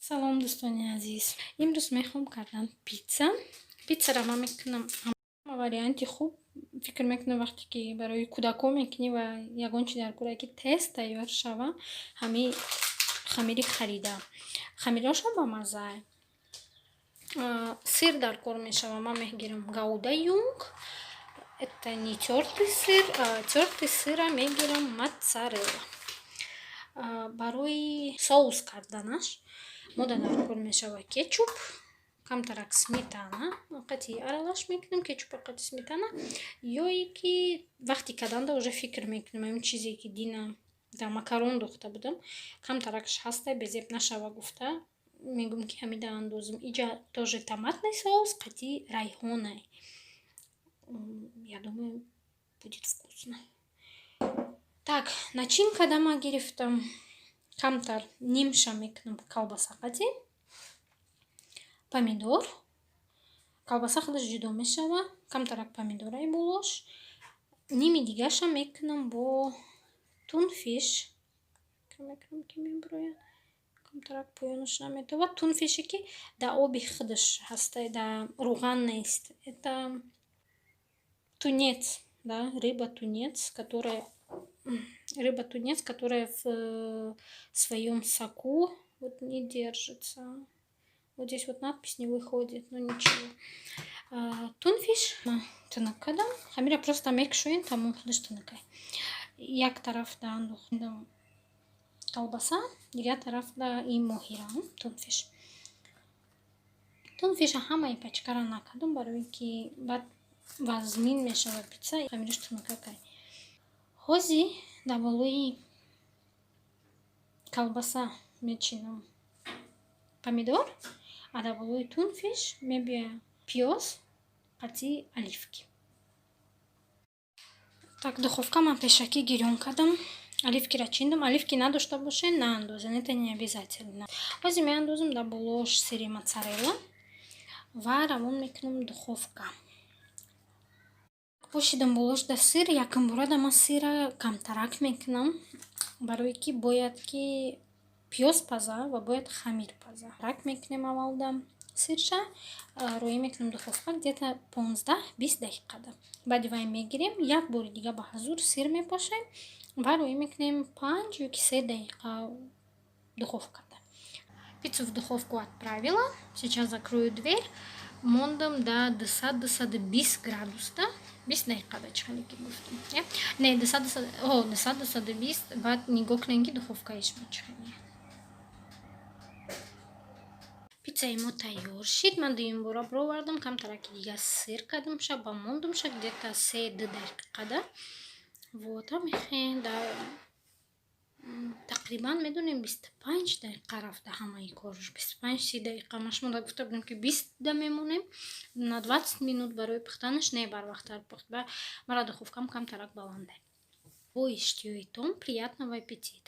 Салом, дӯстони азиз! Имрӯз мехоҳам кардан пицца. Пиццара ман мекунам варианти хуб, фикр мекунам, вақте ки барои кӯдакҳо мекунӣ ва ягон чи дар кора, ки тез тайёр шава, ҳамин хамири харида. Хамирашон бамазза. Сыр дар кор мешава. Ман мегирам Гауда Юнг. Это не тёртый сыр, тёртый сыра мегирам моцарелла. Барои соус карданаш мода дар кор мешава кетчуп, камтарак сметана, қати аралаш мекунем кетчупа қати сметана, ё ки вақти каданда уже фикр мекунем. Ҳамин чизе ки дина дар макарон духта будам, камтаракш ҳаста, безеб нашава гуфта мегӯм, ки ҳамида андозем. Иҷа тоже томатный соус қати райҳонай. Я думаю, будет вкусно. Так, начинка да ма гирифтам, камтар нимша мекунам колбаса қати помидор. Колбаса худаш ҷудо мешава, камтарак помидораи болош, ними дигарша мекунам бо Thunfisch. Фикр мекунам, ки мебурояд, камтарак поёнаш наметобад. Thunfisch е ки дар оби худаш ҳаста, дар руған нест. Это тунец, да, рыба тунец, которая рыба тунец, которая в своем соку вот не держится. Вот здесь вот надпись не выходит, но ничего. Thunfisch тунук кардам. Хамира просто мекушоем, тамом, худаш тунукай. Як тараф да андохтам колбаса, дигар тараф да ин моҳира, Thunfisch. Thunfisch а ҳамаи пачкара накардам, барои ки баъд вазмин мешавад пицца, хамираш тунукакай. Ҳозир дар болои колбаса мечинам помидор, а дар болои Thunfisch мебиёям пиёз қати оливки. Так, духовка ман пешакӣ гирён кардам, оливкиро чиндам. Оливки надошта бошед, наандозед, это не обязательно. Ҳозир меандозам дар болош сири моцарелла ва равон мекунам духовка. Пошидам болош да сыр. Якумбора да ман сыра камтарак мекунам, барое ки бояд ки пиёз паза ва бояд хамир паза. Рак мекунем аввалда сырша, роӣ мекунем духовка где-то 15-20 дақиқада. Баъди вай мегирем, як бори дига ба ҳазур сыр мепошем ва роӣ мекунем 5 ё ки 3 дақиқа духовкада. Пиццу в духовку отправила, сейчас закрою дверь. Мондам да 200, 220 градуста 20 дақиқада, чӣ ки гуфтам, не, 200, 220. Баъд нигоҳ кунем, ки духовкаи шумо чӣ хеле. Пиццаи мо тайёр шид. Ман дуюмбора бировардам, камтараки дига сыр кардамша ба мондумша где-то 3-2 дақиқада. Вот ҳамихе да тақрибан медонем, 25 дақиқа рафта ҳамаи корш, 25-30 дақиқа. Ма шумо гуфта будем, ки 20 да мемонем, на 20 минут барои пухтанаш. Не, барвақттар пухт, мара духовкам камтарак баланде. Бо иштиҳоитон, приятного аппетита!